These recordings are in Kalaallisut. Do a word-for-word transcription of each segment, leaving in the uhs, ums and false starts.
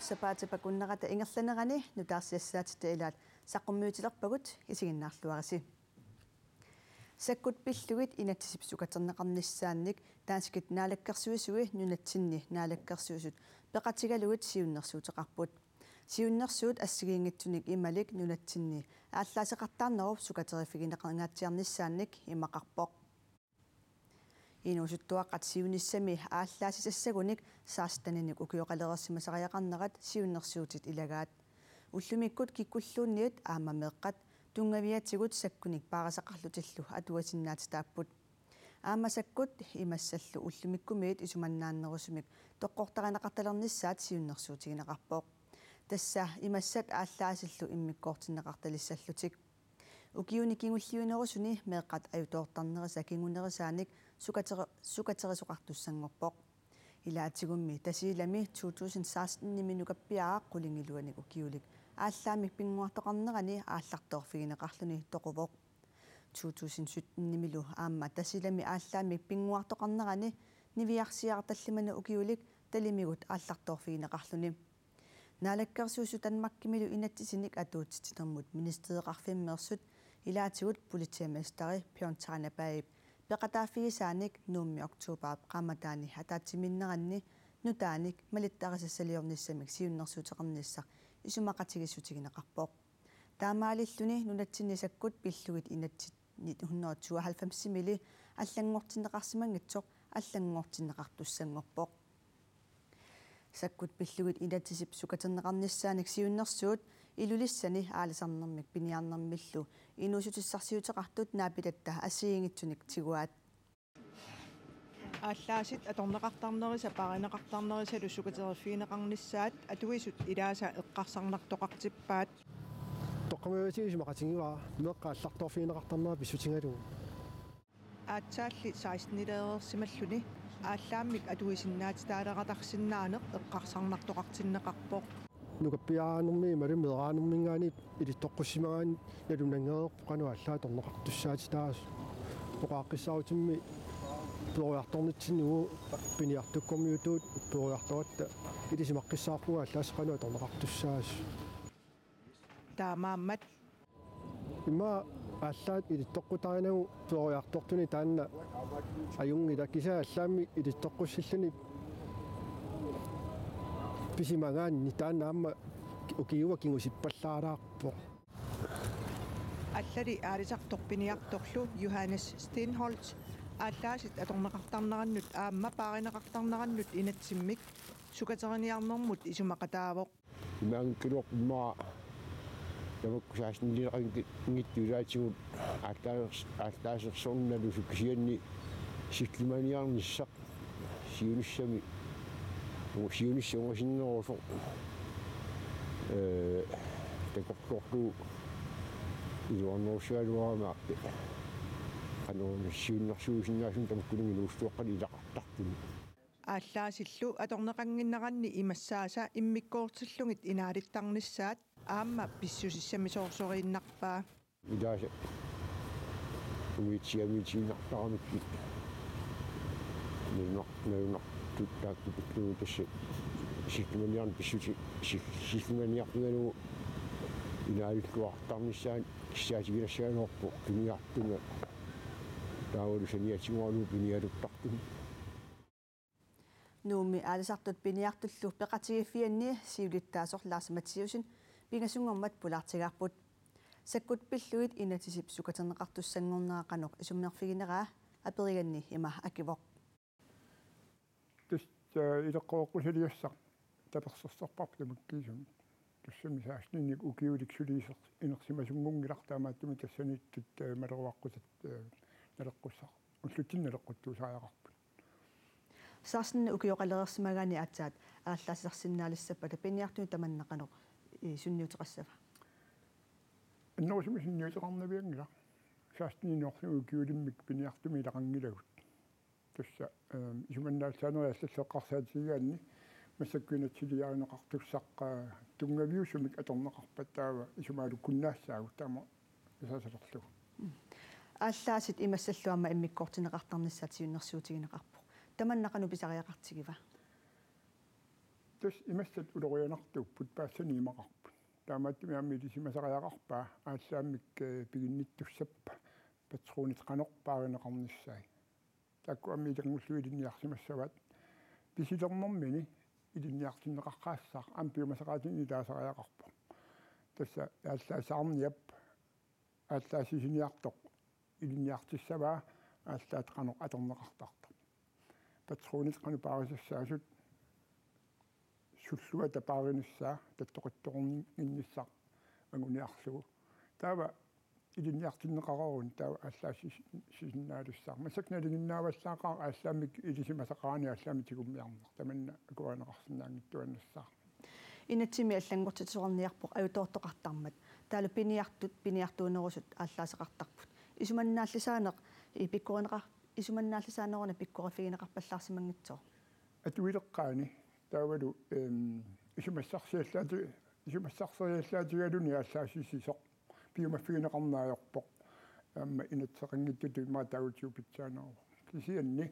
Sapaatip akunnerata ingerlanerani nutaarsiassaatitta ilaat saqqummiutilerpagut, isiginnaarluarisi. Sakkut pillugit inatsisip sukaterneqarnissaannik danskit naalakkersuisui nunatsinni naalakkersuisut peqatigalugit siunnersuuteqarput. Siunnersuut assigiinngitsunik imalik nunatsinni aallaaseqartarnerup sukateriffigineqangaatsiarnissaannik imaqarpoq. Inuusuttuaqqat siunissami aallaassisassagunik seksteninik ukioqalereersimasariaqarnerat siunnersuutit ilagaat. Ullumikkut kikkulluunniit aamma meeqqat tunngaviatigut sakkunik paarisaqarlutillu atuisinnaatitaapput. Aamma sakkut imassallu ullumikkumiit isumannaannerusumik toqqortarineqartalernissaat siunnersuutigineqarpoq. Tassa imassat aallaasillu immikkoortinneqartalissallutik. Ukiuni kingulliunerusuni meeqqat ajutoortarnerisa kingunerisaanik sukatere-, sukaterisoqartussanngorpoq. Ilaatigummi Tasiilami to tusind sekstenimi nukappiaraq qulingiluanik ukiulik aallaammik pinnguartoqarnerani aallartoorfigineqarluni toquvoq. To tusind syttenimilu aamma Tasiilami aallaammik pinnguartoqarnerani niviarsiaraq tallimanik ukiulik talimigut aallartoorfigineqarluni. Naalakkersuisut Danmarkimilu inatsisinik atuutsitsinermut ministereqarfimmeersut ilaatigut politiamesteri Bjørn Tejnebaip peqataaffigisaanik Nuummi oktobarip qaammataani ataatsimiinneranni nutaanik malittarisassaliornissamik siunnersuuteqarnissaq isumaqatigiissutigineqarpoq. Taamaalilluni nunatsinni sakkut pillugit inatsit nitten hundrede og tooghalvfemsimili allanngortinneqarsimanngitsoq allanngortinneqartussanngorpoq. Sakkut pillugit inatsisip sukaterneqarnissaanik siunnersuut Ilulissani aalisarnermik piniarnermillu inuussutissarsiuteqartut naapitatta assigiinngitsunik tiguaat. Aallaasit atorneqartarnerisa paarineqartarnerisalu sukateriffigineqarnissaat atuisut ilaasa eqqarsarnartoqartippaat. Toqqammaviatigisumik isumaqatigivaat meeqqat aallartoorfigineqartarnerat pissutigalugu. Aatsaalli sekstenileereersimalluni aallaammik atuisinnaatitaaleratarsinnaaneq eqqarsarnartoqartinneqarpoq. Nukappiaraanermi imaluunniit meeraanerminngaanniit ilittoqqussimagaanni nalunngereerpoq qanoq allaat atorneqartussaatitaasoq. Oqaaqqissaarutimmi peroriartornitsinni uagut piniartukkormiutut peroriartoratta ilisimaqqissaarpunga allaat qanoq atorneqartussaasoq. Taamaammat. Immaqa allaat ilittoqqutarinagu peroriartortuni taanna ajunngilaq, kisianni allaammik ilittoqqussilluni pisimagaanni taanna aamma ukiua kingusippallaalaarpoq. Allali aalisartoq piniartorlu Johannes Steenholdt aallaasit atorneqartarnerannut aamma paarineqartarnerannut inatsimmik sukateriniarnermut isumaqataavoq. Imaanngikkaluarpoq immaqa tamakku sekstenileeqanngitsut ilaatigut aallaasers-, aallaasersornalusut, kisianni sillimaniarnissaq siunissami, u-, siunissaq ungasinnerusoq, ee, takorloorlugu iluarnerussagaluarama aamma qanoq siunnersuisinnaasunik tamakkuninnga inuusuttuaqqani ilaqartartuni. Aallaasillu atorneqannginneranni imassaasa immikkoortillugit inaalittarnissaat aamma pissusissamisoorsorsuinnarpaa. Ilaasa umiatsiamiitigiinnartaramikkit nalunar-, nalunartut taakku pillugu tassa sillimaniarneq pissuti-, sil-, sillimaniarpigalugu inaalilluartarnissaanut kissaatigilassagaluarpoq piniartunga taavalu saniatigooralugu piniaruttartunga. Nuummi aalisartut piniartullu peqatigiiffianni siulittaasoq Lars Mathiassen pingasunngormat pulaartigaarput. Sakkut pillugit inatsisip sukaterneqartussanngornera qanoq isummerfigineraa aperiganni ima akivoq. Tassa, ee, ileqqoreqqusaliassaq tapersersorparput tamakkiisumik. Tassami seksteninik ukiulik suli iser-, inersimasunngunngilaq, taamaattumik tassaniittut, ee, maleruaqqutat, ee, naleqqussaq-, ullutsinni naleqquttuusariaqarput. Seksten ukioqalereersimagaanni aatsaat aallaassisarsinnaalissappata piniartuni tamanna qanoq, ee, sunniuteqassava? Annerusumik sunniuteqarnavianngilaq. Seksteninik ukiulimmik piniartumik ilaqanngilagut. Tassa, ee, isumannaallisaanerit allallu eqqarsaatigigaanni massakkut inatsisiliarineqartussaq, ee, tunngaviusumik atorneqarpat taava isumaalukkunnaassaagut, taama isaasalerlugu. Aallaasit imassallu aamma immikkoortinneqartarnissaat siunnersuutigineqarpoq. Tamanna qanoq pisariaqartigiva? Tassa imassat ulorianartuupput, paasisani imaqarput. Taamaattumik aamma ilisimasariaqarpaa aallaammik, eh, piginnittussappat patronit qanoq paarineqarnissaat. Taakku aamma ilanngullugu ilinniarsimassavaat. Pisilernermini ilinniartinneqaqqaassaaq aamma piumasaqaatini ilaasariaqarpoq. Tassa aallaassaarniap aallaassisiniartoq ilinniartissavaa aallaat qanoq atorneqartartoq. Patronit qanoq paarisassaasut, sulluata paarinissaa tattoqittoqarninnissaq anguniarlugu. Taava ilinniartinneqareeruni taava aallaassisinnaanissaa. Massakkut nalinginnaavallaaqaaq aallaammik ilisimasaqarani aallaammik tigummiarneq. Tamanna akuerineqarsinnaanngittuaannassaaq. Inatsimi allanngortitsisoqarniarpoq ajutoortoqartarmat. Taavalu piniartut, piniartuunerusut aallaaseqartarput. Isumannaallisaaneq, i, pikkorineqar-, isumannaallisaaneruna pikkoriffigineqarpallaarsimanngitsoq. Atuileqqaani taavalu, em, isumassarsiallaati-, isumassarseriallaatigaluni aallaassissisoq piumaffigineqarneq ajorpoq. Aamma inatseqanngitsutut immaqa taagutsigu pitsaaneruvoq. Kisianni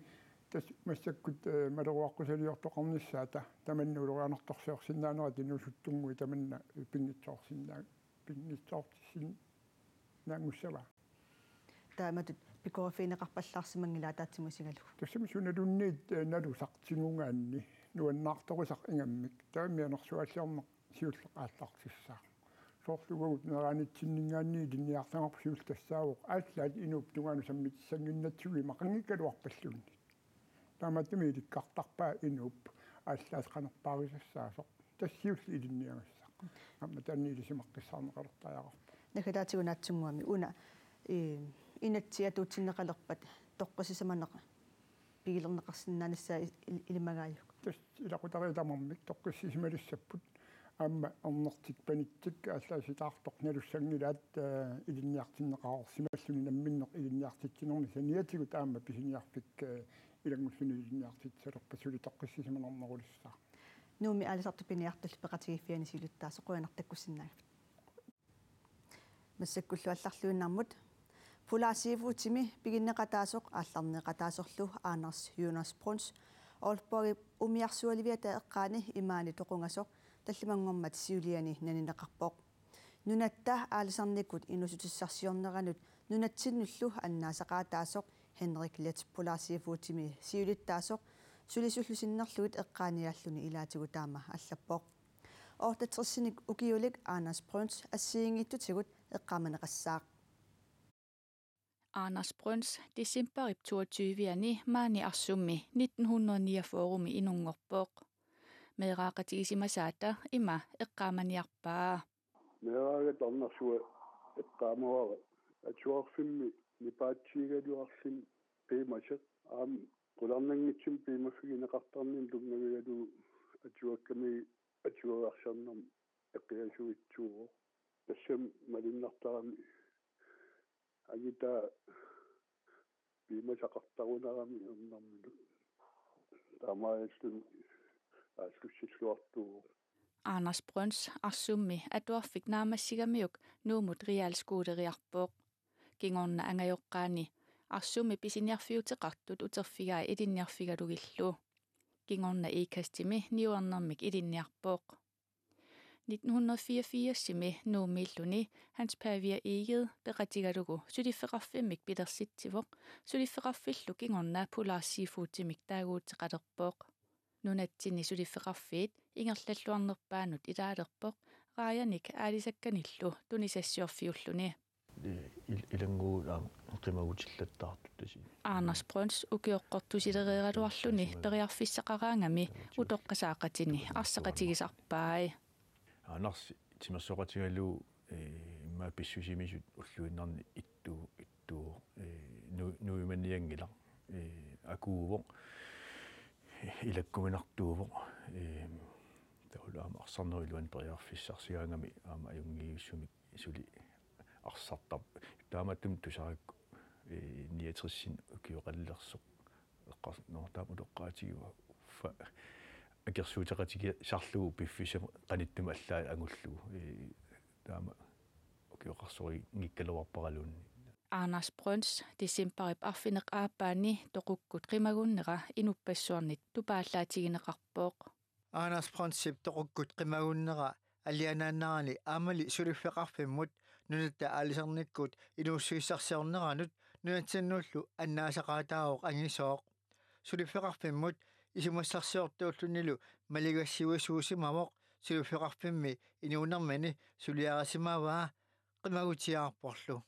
tassa massakkut, eh, maleruaqqusaliortoqarnissaata tamanna ulorianartorsiorsinnaanerat inuusuttunnguit tamanna pinngitsoorsinnaa-, pinngitsoortissinnaanngussavaa. Taamatut pikkoriffigineqarpallaarsimanngilaq ataatsimut isigalugu. Tassami sunaluunniit, eh, nalusaq tigugaanni nuannaartorisaq ingammik. Taava mianersuaalliorneq siulleq aallartissaaq. Soorlu uagut meeraanitsinninngaanniit ilinniartagarput siulleq tassaavoq aallaat inuup tungaanut sammitsissannginnatsigu imaqanngikkaluarpalluunniit. Taamaattumik ilikkartarpaa inuup aallaat qanoq paarisassaasoq. Tassa siulleq ilinniagassaq. Aamma taanna ilisimaqqissaarneqalertariaqarpoq. Naggataatigut naatsunnguamik una, eh, inatsit atuutsinneqalerpat toqqissisimaneq pigilerneqarsinnaanissaa il-, il-, ilimagaajuk. Tassa ilaqutariit tamarmik toqqissisimalissapput aamma ernertik panittik aallaassitaartoq nalussanngilaat, eh, ilinniartinneqareersimalluni namminneq ilinniartitsinermi saniatigut aamma pisiniarfik, eh, ilanngulluni ilinniartitsisalerpat suli toqqissisimanarnerulissaaq. Nuummi aalisartut piniartullu peqatigiiffianni siulittaasoq, qujanaq takkussinnaagavit. Massakkullu allarluinnarmut. Polar Seafoodimi piginneqataasoq aallarneqataasorlu Anders Jonas Brøns Aalborgip umiarsualiviata eqqaani imaani toqungasoq tallimanngormat siuliani nanineqarpoq. Nunatta aalisarnikut inuussutissarsiorneranut nunatsinnullu annaasaqaataasoq Henrik Leth Polar Seafoodimi siulittaasoq sulisullu sinnerlugit eqqaaniaalluni ilaatigut taama allappoq. Otteogtresinik ukiulik Anders Brøns assigiinngitsutigut eqqaamaneqassaaq. Anders Brøns decembarip toogtyve-ani maani Arsummi nitten hundrede niogfyrre-mi inunngorpoq. Meeraaqatigisimasaata ima eqqaamaniarpaa. Meeraagassanngorsuaq eqqaamavara atuarfimmi nipaatsigigaluarluni piumasat aamma qularnanngitsumik piumaffigineqartarnini tunngavigalugu atuakkami atuagassarnermi eqiasuitsuuvoq. Tassami malunnartarami angitaa piumasaqartarunarami ernermini. Taamaalluni aallussilluartuuvoq. Anders Brøns Arsummi atuarfik naammassigamiuk Nuummut realskoleriarpoq. Kingorna angajoqqaani Arsummi pisiniarfiuteqartut uterfigai ilinniarfigalugillu. Kingorna Ikastimi niuernermik ilinniarpoq. Nitten hundrede fireogfirsimi Nuummiilluni Hans Pavia Egede peqatigalugu suliffeqarfimmik pilersitsivoq, suliffeqarfillu kingorna Polar Seafoodimik taaguuteqalerpoq. Nunatsinni suliffeqarfiit ingerlalluarnerpaanut ilaalerpoq, raajanik aalisakkanillu tunisassiorfiulluni. Il-, ilannguulluni qimagutillattaartut tasi. Anders Brøns ukioqqortusilereeraluarluni periarfissaqaraangami utoqqasaaqatini arsaqatigisarpai. Anders timersoqatigalugu, eh, immaqa pissusimisut ulluinnarni ittu-, ittu-, eh, nu-, nuimannianngilaq, eh, akuuvoq, ilakkuminartuuvoq, eh, taavalu aamma arsarnerup iluani periarfissarsigaangami aamma ajunngitsumik suli arsartarpoq. Taamaattumik tusarakku, eh, niogtresinik ukioqalersoq eqqars-, nå, taama utoqqaatigiuarpara akersuuteqatigisarlugu piffissami qanittumi allaat angullugu. Eh, taama ukioqarsorinngikkaluarparaluunniit. Anders Brøns decembarip arfineq-aappaani toqukkut qimagunnera inuppassuarnit tupaallaatigineqarpoq. Anders Brøndsip toqukkut qimagunnera alianaannarani aammali suliffeqarfimmut nunatta aalisarnikkut inuussutissarsiorneranut nunatsinnullu annaasaqaataavoq angisooq. Suliffeqarfimmut isumassarsiortuullunilu maligassiuisuusimavoq suliffeqarfimmi inuunermini suliarisimavaa qimagutiaarporlu.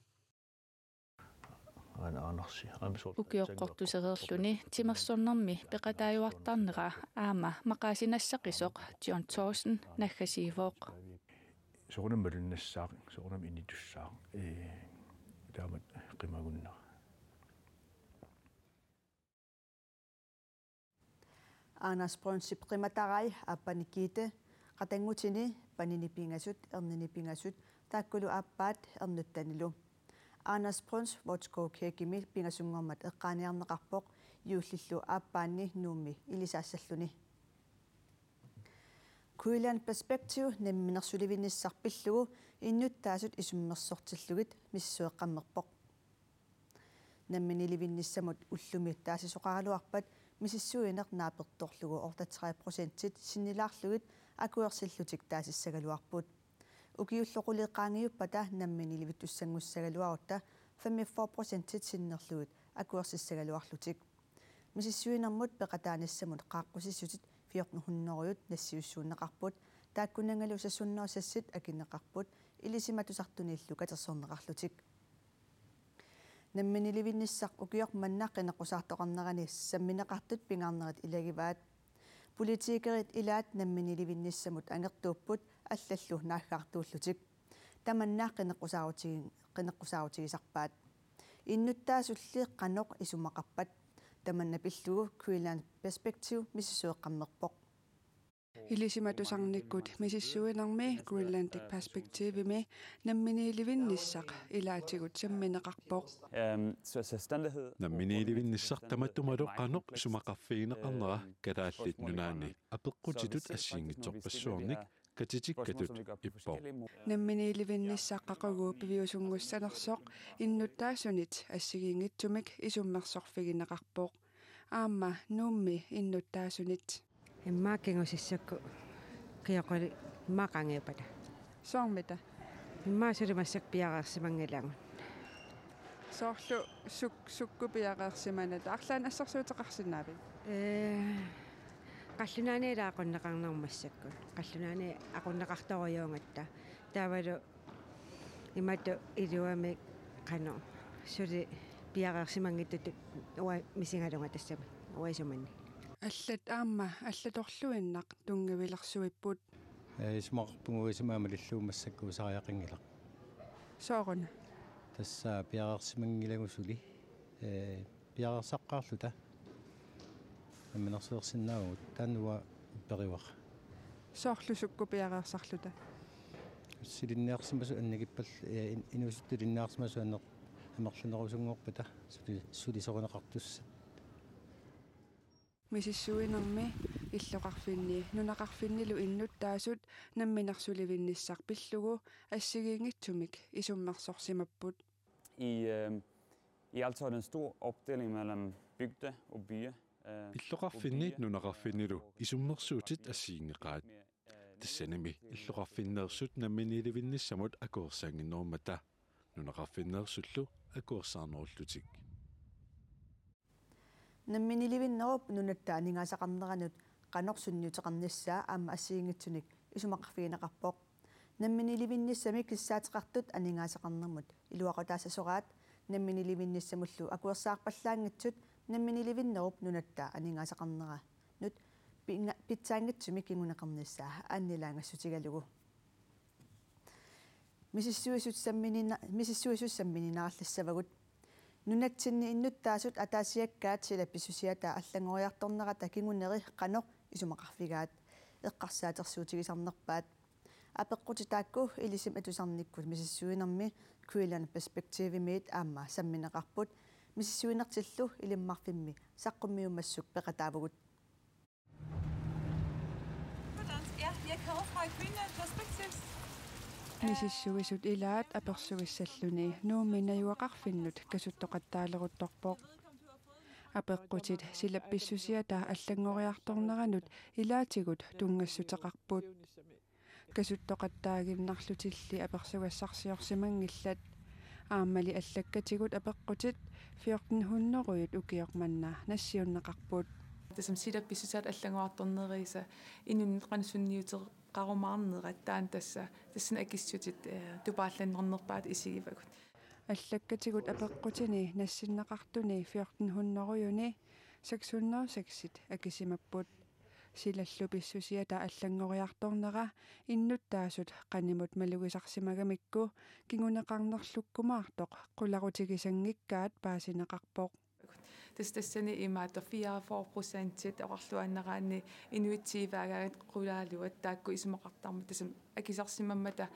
Aana Andersi, aamma soorlu ukioqqortusereerluni timersornermi peqataajuartarnera aamma maqaasinassaqisoq John Thorsen naggasiivoq. Soorunami malunnassaaq, soorunami initussaaq, ee, taamatut qimagunnera. Anders Brøndsip qimatarai aappani Gitte qatanngutini panini pingasut, ernini pingasut, taakkulu aappaat ernuttanilu. Anders Brønds Vodskov Kækkimi pingasunngormat eqqaaniarneqarpoq juullillu aappaanni Nuummi ilisaassalluni. Greenland Perspective namminersulivinnissaq pillugu innuttaasut isummersortillugit misissueqqammerpoq. Namminiilivinnissamut ullumi taasisoqaraluarpat misissuineq naapertorlugu otteogtredive procentit sinnilaarlugit akuersillutik taasissagaluarput. Ukiullu qulit qaangiuppata namminiilivittussanngussagaluarutta femogfyrre procentit sinnerlugit akuersissagaluarlutik. Misissuinermut peqataanissamut qaaqqusissutit fjorten hundrede nassiussuunneqarput, taakkunanngalu seks hundrede og seks akineqarput, ilisimatusartuniillu katersorneqarlutik. Namminiilivinnissaq ukioq manna qineqqusaartoqarnerani sammineqartut pingaarnerit ilagivaat. Politikerit ilaat namminiilivinnissamut angertuupput allallu naaggaartuullutik. Tamanna qineqqusaarutigi-, qineqqusaarutigisarpaat. Innuttaasulli qanoq isumaqarpat? Tamanna pillugu Greenland Perspective misissueqqammerpoq. Ilisimatusarnikkut misissuinermi Greenlandic Perspectivemi namminiilivinnissaq ilaatigut sammineqarpoq. Øhm, så selvstændighed. Namminiilivinnissaq tamatumalu qanoq isumaqarfigineqarnera Kalaallit Nunaanni apeqqutitut assigiinngitsorpassuarnik katitikkatut ippoq. Namminiilivinnissaq qaqugu piviusunngussanersoq innuttaasunit assigiinngitsumik isummersorfigineqarpoq. Aamma Nuummi innuttaasunit. Immaqa kingusissakkut kioquli immaqa qaangiuppata. Soormita? Immaqa suli massakkut piareersimanngilagut. Soorlu suk-, sukkut piareersimanata arlaannik assersuuteqarsinnaavit? Ee, qallunaaniit ilaa aqunneqarneq massakkut. Qallunaaniit aqunneqartorujuugatta. Taavalu imatut iluamik qanoq suli piareersimanngitsutut uanga misigalunga tassami uanga isumanni. Allat aamma allatorluinnaq tunngavilersuipput. Ee, isumaqarpunga uanga isumaga malillugu massakkut usariaqanngilaq. Sooruna? Tassa piareersimanngilagut suli. Ee, piareersaqqaarluta. Namminersulersinnaavugut, taanna uanga upperivaat. Soorlu sukkut piareersarluta? Silinniarsimasut annikippallu, ee, in-, inuusuttut ilinniarsimasut anner-, amerlanerusunngorpata suli-, sulisorineqartussat. Misissuinermi illoqarfinni nunaqarfinnilu innuttaasut namminersulivinnissaq pillugu assigiinngitsumik isummersorsimapput. I, øh, i Altoft er der en stor opdeling mellem bygde og byer. Øh, Illoqarfinni og byer, nunaqarfinnilu øh, isummersuutit assigiinngeqaat. Tassanimi illoqarfinneersut namminiilivinnissamut akuersaannginnerummata nunaqarfinneersullu akuersaarnerullutik. Namminiilivinnerup nunatta aningaasaqarneranut qanoq sunniuteqarnissaa aamma assigiinngitsunik isumaqarfigineqarpoq. Namminiilivinnissamik kissaateqartut aningaasaqarnermut iluaqutaassasoraat, namminiilivinnissamullu akuersaarpallaanngitsut namminiilivinnerup nunatta aningaasaqarneranut pinga-, pitsaanngitsumik kinguneqarnissaa annilaangassutigalugu. Misissuisut samminina-, misissuisut sammininerallassavagut. Nunatsinni innuttaasut ataasiakkaat sila pissusiata allanngoriartornerata kinguneri qanoq isumaqarfigaat, eqqarsaatersuutigisarnerpaat. Apeqqutit taakku ilisimatusarnikkut misissuinermi Greenland Perspectivemiit aamma sammineqarput, misissuinertillu Ilimmarfimmi saqqummiummassuk peqataavugut. På dansk. Ja, jeg kommer fra Greenland Perspectives. Misissuisut ilaat apersuissalluni Nuummi najugaqarfinnut kasuttoqattaaleruttorpoq. Apeqqutit silap pissusiata allanngoriartorneranut ilaatigut tunngassuteqarput. Kasuttoqattaaginnarlutilli apersugassarsiorsimanngillat. Aammali allakkatigut apeqqutit fjorten hundrede ukioq manna nassiunneqarput. Tassami silap pissusiata allanngoriartorneriisa inunnut qanoq sunniuteqarumaarnerat taanna tassa, tassani akissutit, eh, tupaallannernerpaat isigivagut. Allakkatigut apeqqutini nassinneqartuni fjorten hundrede-ni seks hundrede og seks akisimapput. Silallu pissusiata allanngoriartornera innuttaasut qanimut malugisarsimagamikku kinguneqarnerlukkumaartoq qularutigisanngikkaat paasineqarpoq. Tassa tassani imaattoq fireogfyrre procentit oqarluaannaraanni inuit tiivaagaangat qulaaluat taakku isumaqartarmata tassami akisarsimammata,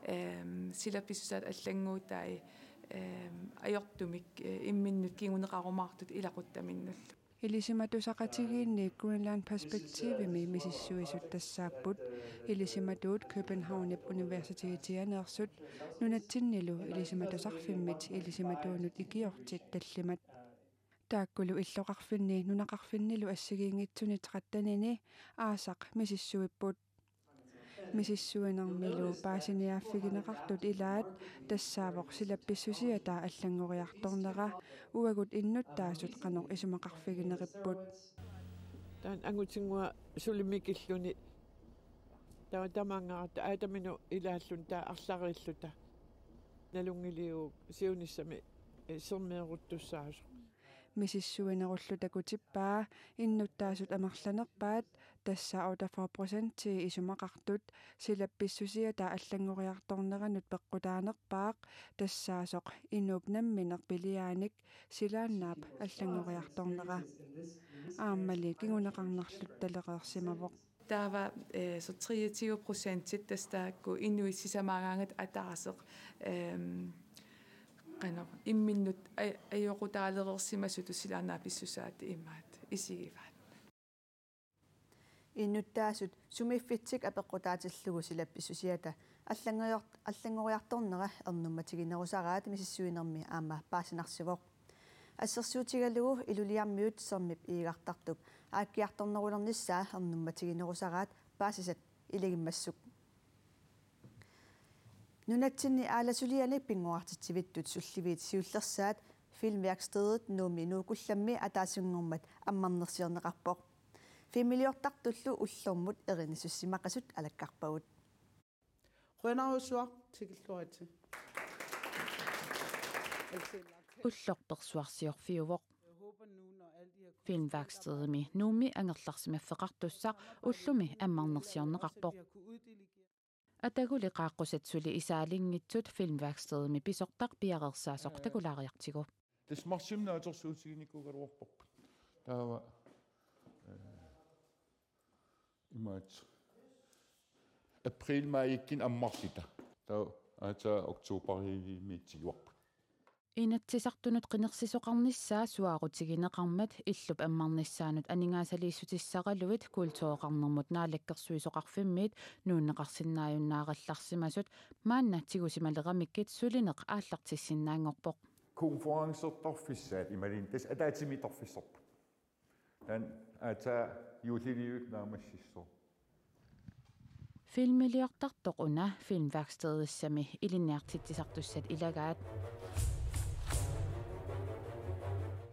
ehm, silap pissusiata allannguutai, ehm, ajortumik, eh, imminnut kinguneqarumaartut ilaquttaminnullu. Ilisimatusaqatigiinni Greenland Perspektivimi misissuisut tassaapput, ilisimatuut Københavnip Universitetianeersut nunatsinnilu ilisimatusarfimmit ilisimatuunut ikiortit tallimat. Taakkulu illoqarfinni nunaqarfinnilu assigiinngitsuni trettenini aasaq misissuipput. Misissuinermilu paasiniaaffigineqartut ilaat tassaavoq silap pissusiata allanngoriartornera, uagut innuttaasut qanoq isumaqarfigineripput. Taanna angutinnguaq suli mikilluni. Taava tamaangaratta aataminut ilaalluni taava arlariilluta. Nalunngiliuk siunissami, eh, sermeeruttussaasoq. Misissuinerullu takutippaa innuttaasut amerlanerpaat, tassa otteogfyrre procent isumaqartut, silap pissusiata allanngoriartorneranut peqqutaanerpaaq, tassaasoq inuup nammineq piliaanik silaannaap allanngoriartornera. Aammali kinguneqarnerluttalereersimavoq. Taava, eh, så treogtyve procentit tassa taakku inuit sisamaagaangat ataaseq, ehm, qanoq imminnut aj-, ajoqutaalereersimasutut silaannaap pissusaata imaat isigivaat. Innuttaasut sumiiffitsik apeqqutaatillugu silap pissusiata allanngoriart-, allanngoriartornera ernummatiginerusaraat misissuinermi aamma paasinarsivoq. Assersuutigalugu Ilulissarmiut Sermip iigartartup aakkiartornerulernissaa ernummatiginerusaraat paasisat ilagimmassuk. Nunatsinni aalasulianik pinnguartitsivittut sulliviit siullersaat Filmværkstedet Nuummi Nuukullammi ataasinngormat ammarnersiorneqarpoq. Filmiliortartullu ullormut erinitsussimaqasut alakkarpagut. Qujanarsuaq, tikilluaritsi. Ulloq persuarsiorfiuvoq. Filmværkstedimi Nuummi angerlarsimaffeqartussaq ullumi ammarnersiorneqarpoq. Ataguli qaaqqusat suli isaalinngitsut Filmværkstedimi pisortaq piareersaasoq takulaariartigu. Tassa marsimi naatsorsuutiginikuugaluarparput. Taava, eh, imaattoq. April maajikkunni ammarluta. Taava aatsaat oktoberimiitsigivarput. Inatsisartunut qinersisoqarnissaa suaarutigineqarmat illup ammarnissaanut aningaasaliissutissaraluit kultureqarnermut naalakkersuisoqarfimmiit nuunneqarsinnaajunnaarallarsimasut maanna tigusimaleramikkit sulineq aallartissinnaanngorpoq. Konferencertarfissaat imaluunniit tassa ataatsimiittarfissarput. Taanna aatsaat juulliliulluni naammassissooq. Filmiliortartoq una Filmværkstedissami ilinniartitsisartussat ilagaat.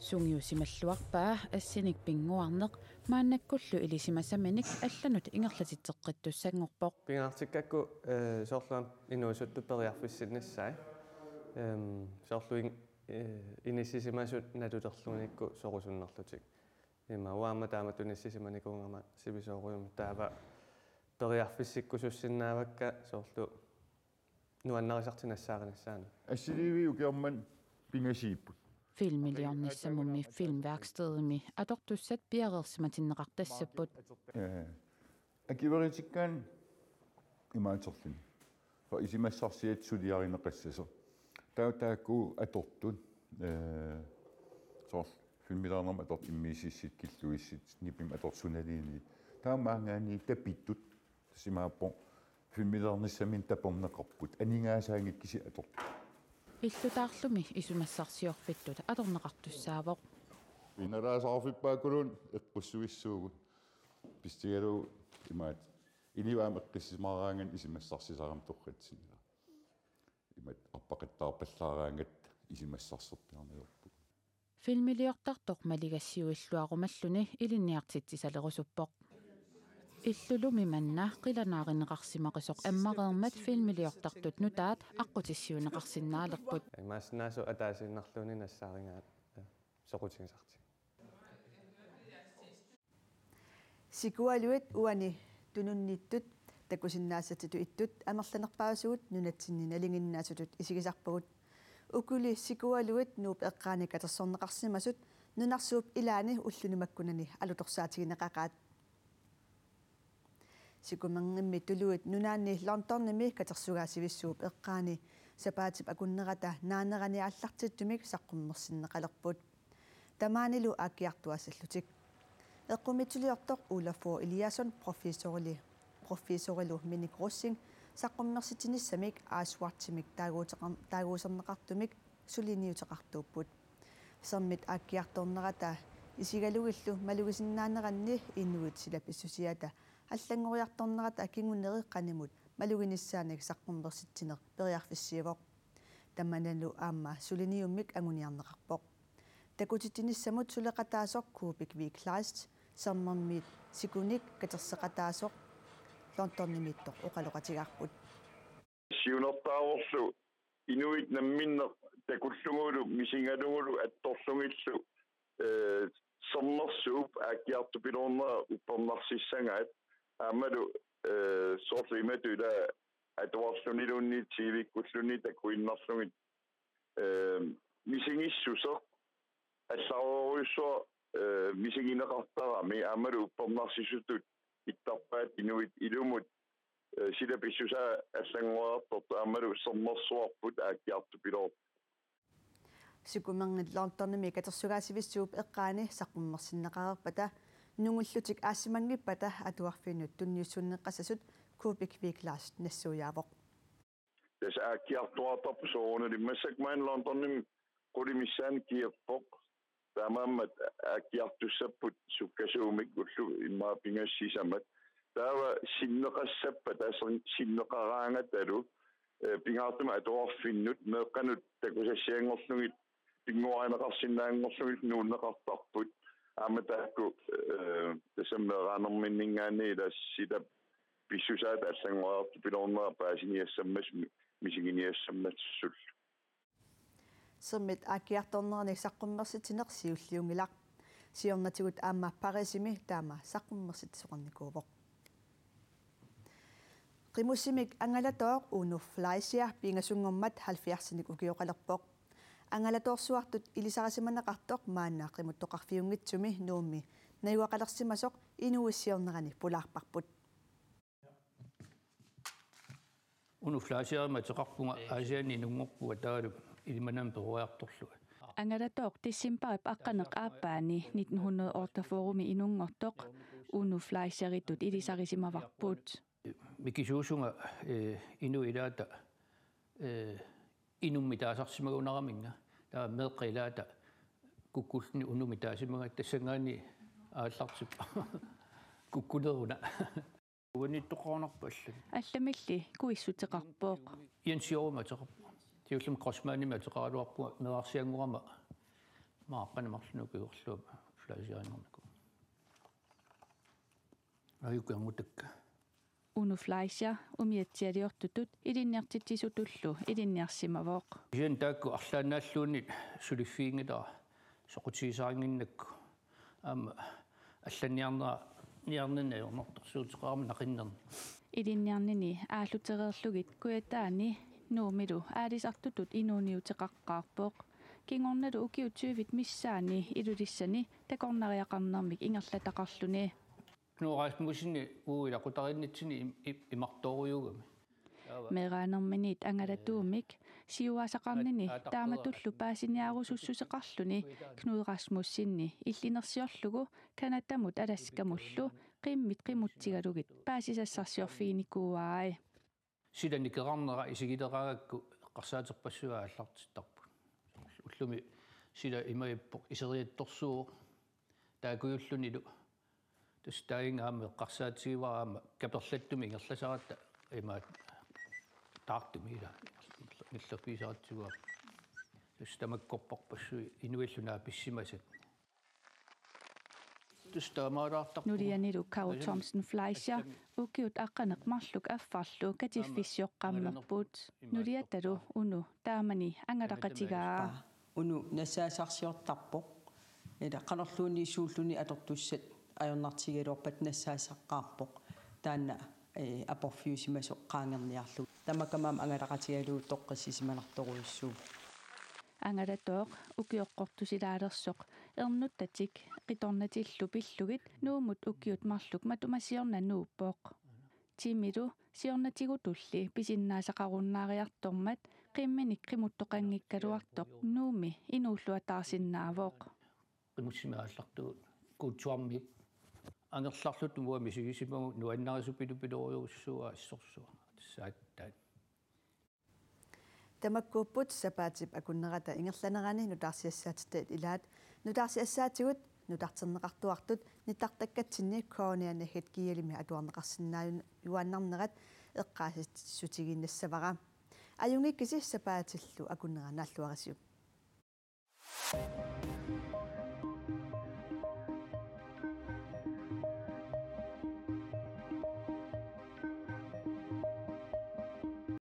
Sungiusimalluarpaa assinik pinnguarneq maannakkullu ilisimasaminik allanut ingerlatitseqqittussanngorpoq. Pingaartikkakku, eh, soorlu aamma inuusuttut periarfissinnissaat. Ehm, soorlu in-, eh, inissisimasut naluleriarlugit sorusunnerlutik. Ima uanga aamma taamatut inissisimanikuugama sivisoorujummik taava periarfissikkusussinnaavakka soorlu nuannarisartik nassaarinissaannut. Assiliiviit ukioq manna pingasuupput. Filmiliornissamummi Filmværkstedimi atortussat piareersimatinneqartassapput. Eh, akueritikkaanni imaattorluni. Soorlu isumassarsiat suliarineqassasoq. Taava taakku atortut, eh, soorlu filmiliornermut atortut immiussissut, killussut, nipimik atortut sunaluunniit. Taava maanngaanniit tapittut. Tassa imaappoq filmiliornissaminut taperneqarput. Aningaasaanngikkussi atortut. Illutaarlumi isumassarsiorfittut atorneqartussaavoq. Inalaasarfippaakkuluunniit eqqussuissuugut. Pissusigalugu imaattoq. Inuit aamma eqqissisimaaraangatta isumassarsisarami torratsinnera. Imaattoq arpaqattaarpallaaraangatta isumassarserpiarneq ajorpugut. Filmiliortartoq maligassiuilluarumalluni ilinniartitsisalerusuppoq. Illulumi manna qilanaarineqarsimaqisoq ammareermat filmiliortartut nutaat aqqutissiuunneqarsinnaalerput. Maassinnaasut ataasiinnarluunniit nassaarigaat soqutigisartik. Sikualuit uani tununniittut takusinnaasatsitut ittut amerlanerpaasugut nunatsinni nalinginnaasutut isigisarpagut. Ukuli sikualuit Nuup eqqaani katersorneqarsimasut nunarsuup ilaani ulluni makkunani alutorsaatigineqaqaat. Sikumanngimmi tuluit nunaanni Londonimi katersugaasivissuup eqqaani sapaatip akunnerata naanerani aallartittumik saqqummersinneqalerput. Tamaanilu aakkiartuaassallutik. Eqqumiitsuliortoq Olafur Eliasson professorili, professorilu Minik Rosing saqqummersitsinissamik Aarswatchimik taaguuteqar-, taaguuserneqartumik suliniuteqartuupput. Sermit aakkiartornerata isigalugillu malugisinnaaneranni inuit sila pissusiata allanngoriartornerata kinguneri qanimut maluginissaanik saqqummersitsineq periarfissiivoq. Tamannalu aamma suliniummik anguniarneqarpoq. Takutitsinissamut suleqataasoq Kuupik V. Kleist sermermiit sikunik katerseqataasoq Londonimiittoq oqaloqatigaarput. Siunertaavorlu inuit namminneq takullugulu misigalugulu attorlugillu, eh, sermersuup aakkiartupiloornera uppernarsissagaat aammalu, eh, soorlu imatut ila atuarluniluunniit T V-kkulluunniit takuinnarlugit, eh, misigissuseq allarujussuaq, eh, misigineqartarami aammalu uppernarsisutut ittarpaat inuit ilumut, eh, sila pissusaa allanngoriartortoq aammalu sermersuarput aakkiartupiloortoq. Sikumanngit Londonimi katersugaasivissuup eqqaani saqqummersinneqareerpata nungullutik aassimanngippata atuarfinnut tunniussuunneqassasut Kuupik V. Kleist nassuiaavoq. Tassa aakkiartuaartarpoq soorunalimi massakkut maani Londonimi qulit missaanni kiappoq. Taamaammat aakkiartussapput sukkasuumik ullut immaqa pingasut sisamat. Taava sinneqassappat tassa sinneqaraangatalu, eh, pingaartumik atuarfinnut meeqqanut takusassianngorlugit pinnguarineqarsinnaanngorlugit nuunneqartarput. Aamma taakku, eh, tassami meeraanerminninngaanniit ila sila pissusaata allanngoriartupiloornera paasiniassammassuk mi-, misiginiassammassuk. Sermit aakkiartornerani saqqummersitsineq siulliunngilaq. Siornatigut aamma Parisimi taama saqqummersitsisoqarnikuuvoq. Qimussimik angalatooq Uno Fleischer pingasunngormat halvfjerdsinik ukioqalerpoq. Angalatoorsuartut ilisarisimaneqartoq maanna qimuttoqarfiunngitsumi Nuummi najugaqalersimasoq inuuissiornerani pulaarparput. Uno Fleischerimik ateqarpunga, Aasianni inunngorpunga taavalu Ilimanarmi peroriartorlunga. Angalatooq decembarip aqqaneq aappaani nitten hundrede otteogfyrremi inunngortoq Uno Fleischeritut ilisarisimavarput. Mikisuusunga, eh, inuit ilaata, eh, inummi taasarsimagunaraminga. Taava meeqqat ilaata kukkulluni unummi taasimagaat tassanngaanniit aallartippoq. Kukkuleruna. Uanittoqarnarpa allamik? Allamilli kuissuteqarpoq. Jens Jorum ateqarpoq. Siullermik Kreutzmannimik ateqaraluarpunga meerarsianngorama maaqqani marlunnik ukioqarlunga Fleischerinnarnikuuvoq. Ajuku angutakka. Uno Fleischer umiatsialiortutut ilinniartitsisutullu ilinniarsimavoq. Kisianni taakku arlaannaalluunniit suliffiginngilara soqutigisarinnginnakku. Aamma allanniarnera, niarninni ajornartorsiuteqarami naqinnerni. Ilinniarnini aallutereerlugit Kujataani Nuummilu aalisartutut inuuniuteqaqqaarpoq. Kingornalu ukiut tyvit missaanni Ilulissani takornariaqarnermik ingerlataqarluni. Knud Rasmussenip uagut ilaqutariinnitsinni im-, im-, imartoorujuugami. Meeraanerminiit angalatuumik siuaasaqarnini taamatullu paasiniaarusussuseqarluni Knud Rasmussenip illinersiorlugu Canadamut Alaskamullu qimmit qimutsigalugit paasisassarsiorfiginikuuai. Sila nikerarnera isigileraangakku eqqarsaaterpassuit aallartittarput. Ullumi sila imajappoq iseriattorsuuvoq. Taakkujullunilu. Tassa taanna aamma eqqarsaatigivara aamma kaperlattumik ingerlasaratta imaattoq taartumik ila ingerlaffissaratsigu. Tassa tamakkorparpassuit inuillu naapissimasat. Tassa taamaalaartarpugut. Nulianilu Kau Thomsen Fleischer ukiut aqqaneq marluk affarlu katiffissioqqammerput. Nuliatalu Unu taamani angalaqatigaa. Unu nassaasarsiortarpoq. Ila qanorluunniit suulluni atortussat ajornartigigaluarpat nassaasaqqaarpoq. Taanna, eh, aporfiusimasoq qaangerniarlugu. Tamakkamami angalaqatigalugu toqqissisimanartorujussuuvoq. Angalatooq ukioqqortusilaalersoq ernuttatik qitornatillu pillugit Nuummut ukiut marluk matuma siorna nuuppoq. Timilu siornatigutulli pisinnaasaqarunnaariartormat qimminik qimuttoqanngikkaluartoq Nuummi inuulluataarsinnaavoq. Qimussimik aallartugut kuutsuarmi angerlarluta uanga misigisimavugut nuannarisupilupiloorujussuuvoq assorsuaq. Tassa aatsaat. Tamakkuupput sapaatip akunnerata ingerlanerani nutaarsiassaatitat ilaat. Nutaarsiassaatigut nutarterneqartuartut nittartakkatsinni K N R naggat gl-imi atuarneqarsinnaajuaannarnerat eqqaasitsissutigiinnassavara. Ajunngikkisi, sapaatillu akunnera naalluarisiuk.